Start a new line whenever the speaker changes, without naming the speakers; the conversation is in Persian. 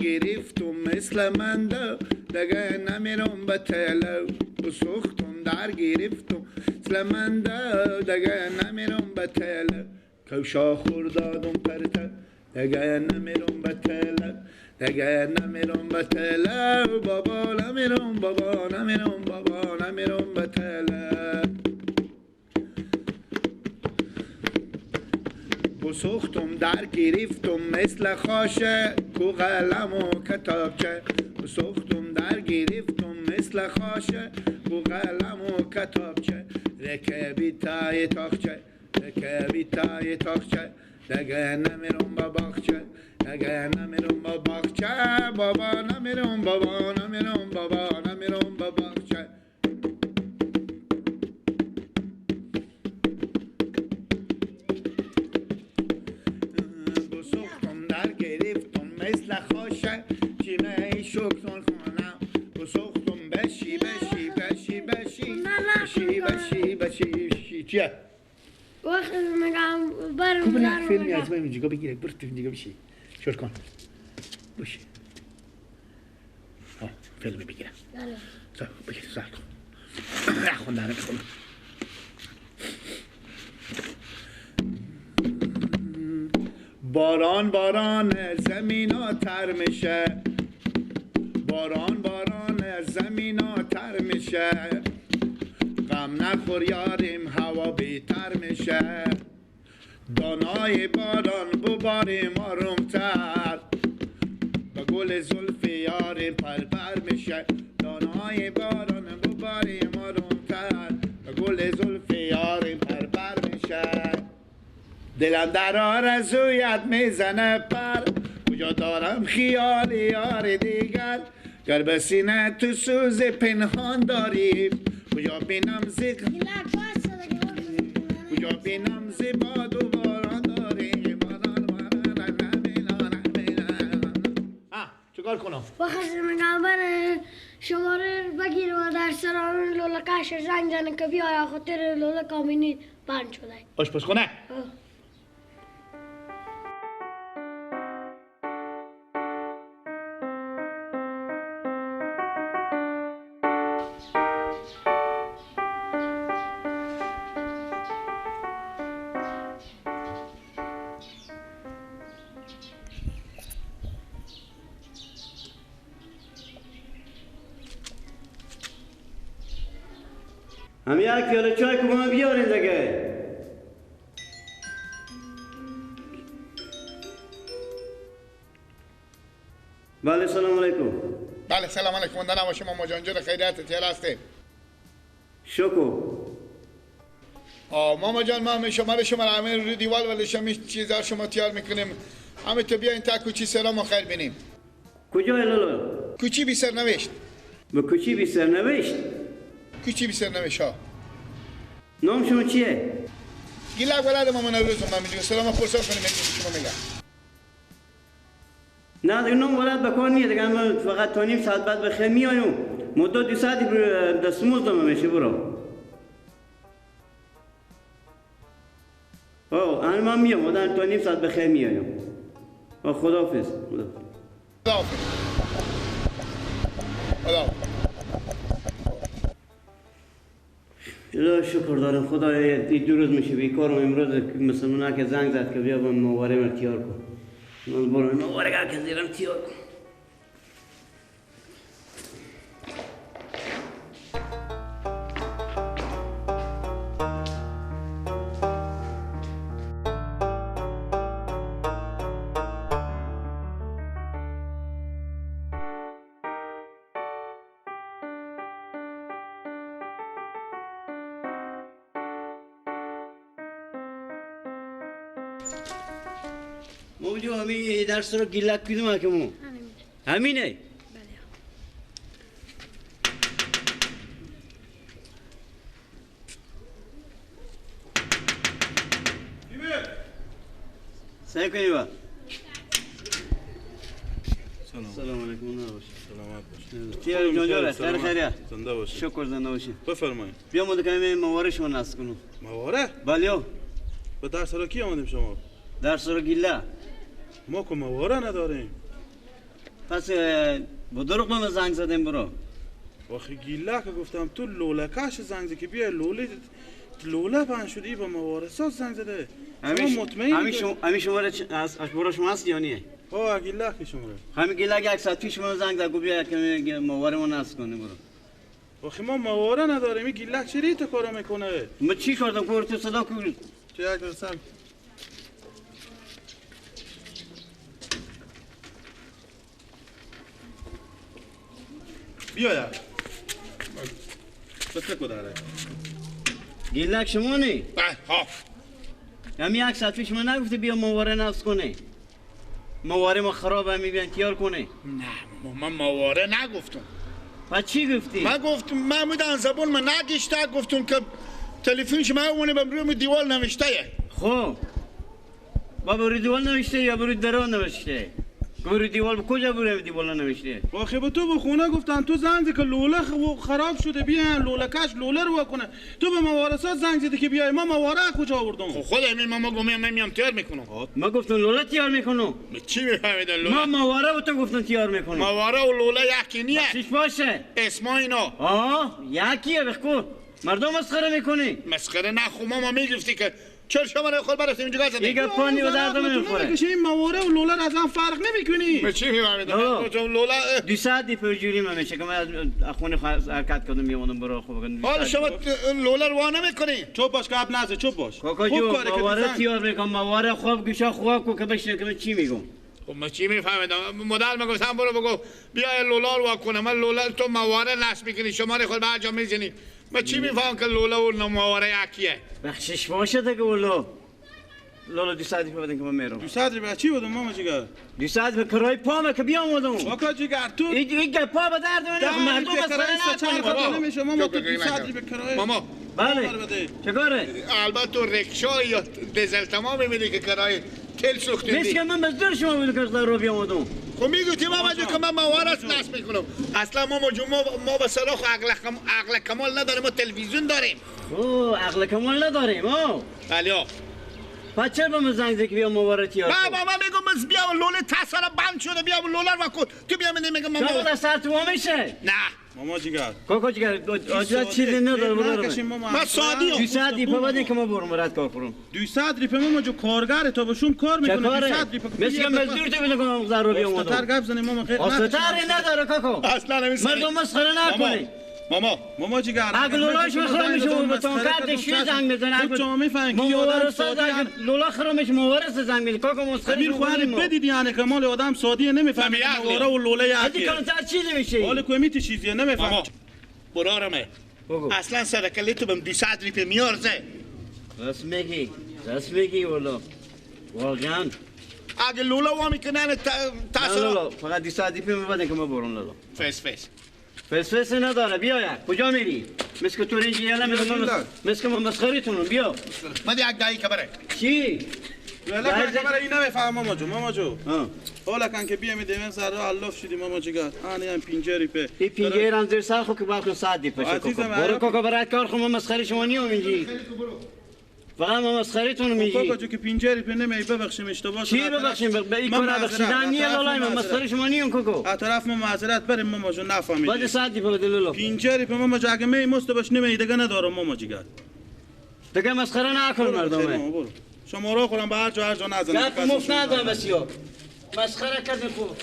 گرفتم مثل من دیگه نمیرم به تلو. بسوختم در گرفتم مثل من دیگه نمیرم به تلو. کوشا خوردادم پرته دیگه نمیرم به تلو. دیگه نمیرم به تلو. بابا نمیرم، بابا نمیرم، بابا نمیرم به تلو. بسوختم در گرفتم مثل خاشه کو قلم و کتابچه. بسوختم در گرفتم مثل خاشه کو قلم و کتابچه. رکبی تای تاخچه، رکبی تای تاخچه. دیگه نمیرم با باغچه، دیگه نمیرم با باغچه. بابا نمیرم، بابا نمیرم، بابا نمیرم با باغچه. بسوختم در گرفتم مثل خاشه چیمه شکتون خانم. بسوختم بشی بشی بشی بشی بشی بشی بشی. چیه؟
وقت میگم برم
برم فیلمی از من اینجا بگیره، برو تو اینجا بشی شور کن بشی. آه فیلمی بگیرم. بله بگیر سر کن. خوندن میخونم. باران باران زمینا تر میشه. باران باران زمینا تر میشه. غم نخور یاریم هوا بیتر میشه. دانای باران بباریم آرومتر. با گل زلف یاریم پر پر میشه. دانای باران بباریم آرومتر. با گل زلف یاریم پر پر میشه. دلم در آرزویت میزنه پر. کجا دارم خیال یار دیگر. گر به سینه تو سوز پنهان داری. کجا بینم ز کجا بینم ز باد و باران داری. چیکار کنم؟
وقت میگم بر شماره بگیر و در سران لولکش زنگ زنه که بیا خاطر لولک آمینی بند شده.
آشپزخونه؟
هم یک پیاله چای که با من بیارین دیگه. بله سلام علیکم.
بله سلام علیکم. دارم شما ماما جان جور خیریت تیل هستیم.
شکر.
آ ماما جان ما همه شما رو همه روی دیوال ولی شما چیزا شما تیار میکنیم. همه تو بیاین تا کوچی سلام و خیر بینیم.
کجای لالا؟
کوچی بی سرنوشت.
به کوچی بی سرنوشت؟
کوچی بی سرنوشت ها.
نام شما چیه؟
گیلک ولد مامان نوروز من میگم سلام پرسان کنیم شما میگم.
نه دیگه نام ولد بکار نیه دیگه، من فقط تا نیم ساعت بعد بخیر میایم. مدت 2 ساعتی دستمزد میشه برو. اوه انا من میام تا نیم ساعت بخیر میایم. خداحافظ.
خداحافظ. خداحافظ.
خدا شکر دارم خدایا 2 روز میشه بیکارم. امروز مسلمانا که زنگ زد که بیا با مواره من تیار کن. من برو مواره که زیرم تیار کن. موجو همین درس رو گیلک کدوم کمو؟ همینه؟ بله. سعی کنی با. سلام علیکم.
سلامت باشید.
تیار جان جوره خیر خیریه.
زنده باشید.
شکر زنده باشید.
بفرمایید.
بیا ما دکمه مواره شما نصب کنم.
مواره؟
بله.
به درس را کی آمدیم شما؟
درس رو گیله.
ما که مواره نداریم.
پس با دروغ به من زنگ زدیم برو.
آخه گیله که گفتم تو لوله کش زنگ زدی که بیا لوله لوله بند شده، ای به موارثات زنگ زده. شما مطمئن
همین شماره از برو شما هست یا نیه؟
ها گیله که شماره.
همین گیله یک ساعت پیش من زنگ زد گفت بیا که مواره نصب کنه برو.
آخه ما مواره نداریم، این گیله چری تو کارو میکنه؟
ما چی کردم؟ گفت تو صدا کو
تو یک درسم. بیا یا. بس کو داره.
گیلک شما نی؟
ها.
همین یک ساعت پیش من نگفتی بیا مواره نصب کنه. مواره ما خرابه میبین تیار کنه.
نه من مواره نگفتم.
و چی گفتی؟
من گفتم محمود زبون من نگشته، گفتم که تلفن شما اونه بر روی دیوال نوشته.
خب بابا روی دیوال نوشته یا روی درو نوشته؟ روی دیوال کجا روی دیوال نوشته؟
آخه به تو به خونه گفتن تو زنگ که لوله خراب شده بیا لوله کش لوله رو کنه، تو به موارثات زنگ زدی که بیای. ما مواره کجا آوردم؟
خب خود همین ما گفتم من میام تیار میکنم.
ما گفتم لوله تیار میکنم.
چی میفهمیدن لوله؟
ما مواره تو گفتم تیار میکنم.
مواره و لوله یکی نیه.
چیش باشه؟
اسم اینا.
آه یکیه بخو. مردم مسخره میکنی.
مسخره نه خب ما میگفتی که چرا شما رو خود برفتیم اینجا گاز
دیگه پانی و دردم نمیخوره.
این مواره و لوله از هم فرق نمیکنی.
من چی میفهمیدم؟ تو لوله
دو ساعت دی پرجوری من میشه که من از خونه حرکت کردم میومدم برا خوب.
حالا شما لوله رو نمیکنی؟
چوب باش که اب نزه، چوب باش.
کاکا جو مواره تیار میکنم، مواره خوب گوشا خواب کو که بشینه که من چی میگم.
خب من چی میفهمیدم؟ مدل میگفتم برو بگو بیا لوله رو کنه. من لوله تو مواره نصب میکنی، شما رو خود به جا میزنی. من چی میفهم که لوله و مواره یکیه؟
بخشش باشه دیگه ولو. لوله 2 ساعت بدن که من میرم.
2 ساعت به چی بدم ماما جگر؟
2 ساعت به کرای پامه که بیام ودم.
کاکا جگر تو
این گپا به درد من مردم مسخره
نمیشه ماما. تو 2 ساعت به کرای
ماما.
بله چیکاره؟
البته تو رکشا یا دیزل تمام میدی که کرای تل سوختی.
مثل که من مزدور شما بودم که رو بیام ودم.
خب میگفتی ماما جو که من مواره نصب میکنم. اصلا ماما جو ما به سراخ عقل کمال نداریم، ما تلویزیون داریم.
خب عقل کمال نداریم. آه
بله.
پس چرا به من زنگ زدی که بیا مواره تیار
کن؟ بابا من میگم بیا لوله تسالا بند شده، بیا لوله رو کن. تو بیا من میگم
ماما چرا سر تو میشه؟
نه
ماما جگر
کاکا جگر آجا چیزی نداره برو.
من سادی
2 ساعت دیپه بدین که ما برم رد کار کنم.
2 ساعت ریپه ماما جو کارگر تا بشوم کار میکنه. 2 ساعت ریپه
مثل که مزدور تو بده کنم ضرر بیام
اومدم. تر گپ زنی ماما خیر.
اصلا نداره کاکا.
اصلا نمیشه
مردم مسخره نکنی.
ماما جگر
اگه لولاش خراب میشه به تو کارت شی زنگ میزنه.
خود شما میفهمید که آدم سادی
لولا خراب میشه موارث زنگ میزنه. کاکا مسخره
امیر خواهر بدید یعنی که مال آدم سادیه نمیفهمه مواره و لوله یکیه.
کلانتر چیزی میشه
حال کومیت چیزیه نمیفهمه.
برارمه اصلا سرکلی تو بهم 2 ساعت ریپه میارزه.
راست میگی راست میگی والله واقعا.
اگه لولا وا میکنن
تاسو فقط 2 ساعت ریپه میبدن که ما برون لالا.
فس فس
فس فس نداره. بیا یا کجا میری؟ مثل که تو ریجی یالا مثل که ما مسخریتونم. بیا
من یک دایی کبره
چی؟
ولی کبره این نمیفهم ماما جو. ماما جو حالا کن که بیا میدیم سر رو الاف شدی ماما جگر. آنی هم پینجری په
این پینجری هم زیر سر خو که باید ساعت دی پشه کاکا. برو کاکا برات کار خو ما مسخری شما نیوم اینجی. فقط ما مسخریتون میگی.
کاکا جو که پینجری په نمی ببخشیم اشتباه شد.
چی ببخشیم؟ به این کار بخشیدن نیه لالای ما مسخری شما نیوم کاکا.
از طرف ما معذرت بریم ماما جو نفهمیدیم.
بعد ساعت دی په لولو.
پینجری په ماما جو اگه می مست باش نمی دیگه ندارم ماما جگر.
دیگه مسخره نکن مردمه.
شما رو خورم به هر جا هر جا نزنید.
گپ مفت ندارم بسیار. مسخره کردین خوب.